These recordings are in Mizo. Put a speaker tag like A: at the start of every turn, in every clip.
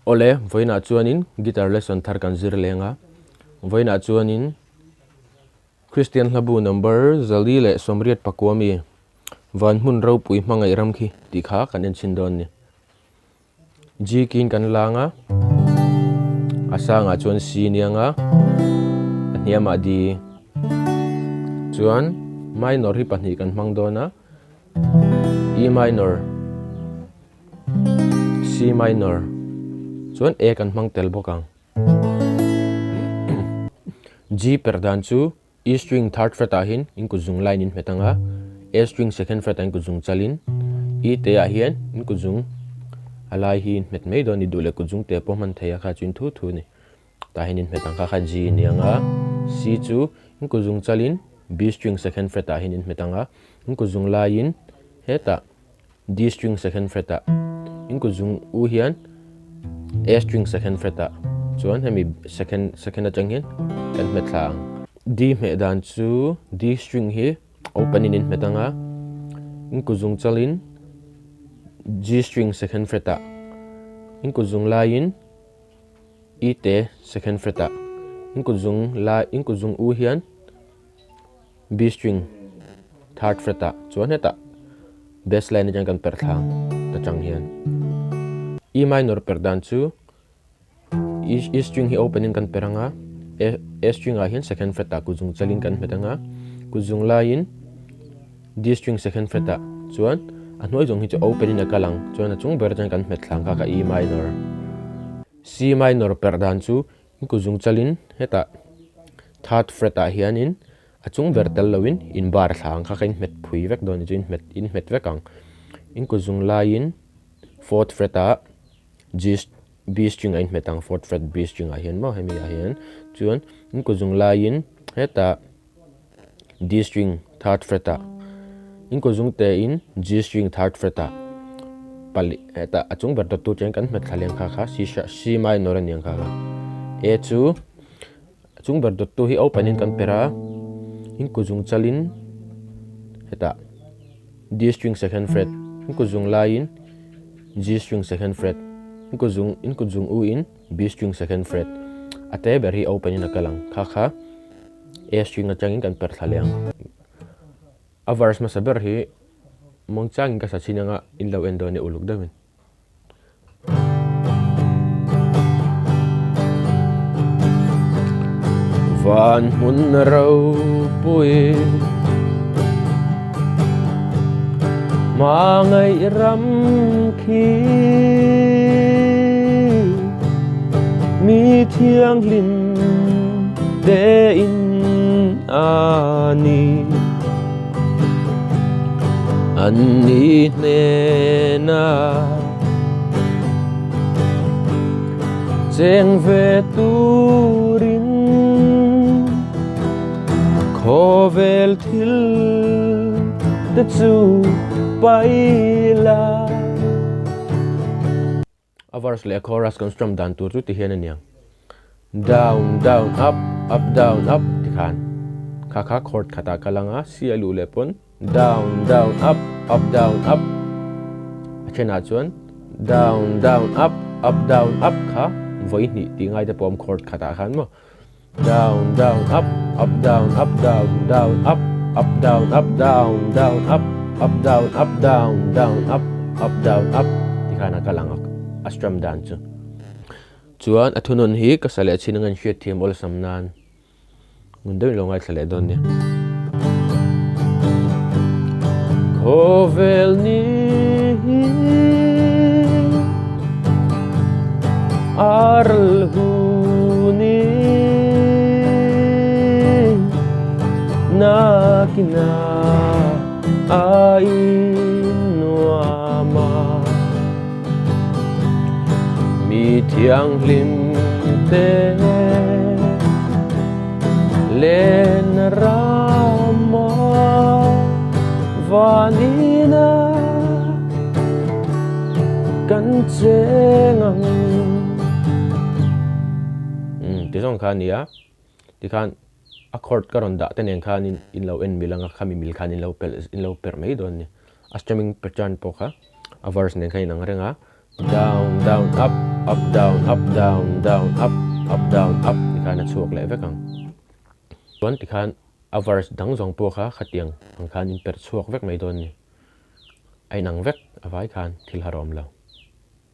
A: Awle, vawiinah chuanin guitar lesson thar kan zir leng a, vawiinah chuanin Kristian hlabu number 489 mi Van hmun ropui hmangaih ram khi tih kha kan en chhin dawn a ni. G kin kan lang a, a sangah chuan C nia nga, a hniamah D. Chuan minor hi pahnih kan hmang dawn a, E minor. C minor chuan A kan hmang tel bawk ang. G per dan chu E string third fret ah hian in kut zung line in hmet ang a, A string second fret ah in kut zung chal in E te ah hian in kut zung a lai hi in hmet mai dawn a ni duh leh kut zung te pawh hman thei a kha chu in thu thu a ni. Tah hian in hmet ang kha kha G a ni ang a, C chu in kut zung chal in B string second fret ah hian in hmet ang a, in kut zung lai in hetah D string second fret ah in kut zung u hian A string second fret ah chuan hemi second second atang hian kan hmet thla ang. D hmeh dan chu D string hi open in in hmet ang a, in kut zung chal in G string second fret ah in kut zung lai in E te second fret ah in kut zung lai in kut zung u hian B string third fret ah chuan hetah bass line atang kan perh thla ta chang hian E minor perh dan chu E E string hi open in kan perh anga A A string ah hian second fret ah kutzung chalin kan hmet anga kutzung laiin D string second fret ah chuan a hnuai zawng hi chu open in a kal ang chuan a chung ber atang kan hmet thla ang kha kha E minor C minor perh dan chu Kuzung chalin hetah third fret ah hianin a chung ber tel loin in bar thla ang kha kha in hmet phui vek dawn a ni chu in hmet in hmet vek ang. In kuzung laiin fourth fret ah G B string a in hmet ang fourth fret B string ah hian maw hemi ah hian chuan in kuzung laiin hetah D string third fret ah in kuzung te in G string third fret ah pali hetah a chung ber dawt tur chuan kan hmet thla leng kha kha C sharp C minor a ni ang kha kha A chu a chung ber dawt tu hi open in kan per a in kuzung chal in hetah D string second fret in kuzung lai in G string second fret in kuzung in kuzung u in B string second fret a te ber hi open in a kal ang kha kha. A string atangin kan per thla leh ang. A verse hmasa ber hi mawngchangin ka sa chhin anga in lo en dawn e uluk deuhin. Van hmun ropui Hmangaih ram khi Mi thianghlim te in a ni. An ni hnena cheng ve turin khawvel thil te chu paila. A verse leh a chorus kan strum dan tur chu ti hian a niang. Down, down, up, up, down, up ti khan kha kha chord khatah kal anga C a luh leh pawn down, down, up, up, down, up a thenah chuan down, down, up, up, down, up kha vawi hnih tih ngai te pawh a awm chord khatah khan maw. Down, down, up, up, down, up, down, down, up, up, down, up, down, down, up, up, down, up, down, down, up, up, down, up ti khan a kal ang a strum dan chu. Chuan a thunawn hi ka sa leh chin anga inhriat thiam awlsam nan ngun deuhin lo ngaithla leh dawn nia. Khawvel ni hi aral hu ni nakina a innuam a mi thianghlim te Len rama vanina kan cheng ang. Umm ti zawng kha a ni a, tikhan a chord ka rawn dah te nen khanin in lo en mil anga khami mil khan in lo pelh in lo perh mai dawn a ni. A strumming pattern pawh kha a verse nen khan inang reng a. Down down up up down up down down up up down up tikhan a chhuak leh vek ang. Chuan tikhan a verse dang zawng pawh kha khatiang ang khan in perh chhuak vek mai dawn a ni. A inang vek a vai khan thil har a awm lo.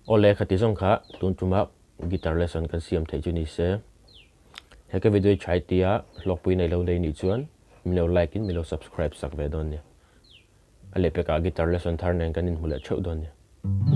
A: Awle khati zawng kha tun tuma guitar lesson kan siam theih chu ni se. He ka video hi tha i tia hlawkpui nei lo nei nih chuan min lo like in min lo subscribe sak ve dawn nia. A lehpekah guitar lesson thar nen kan inhmu leh theuh dawn nia.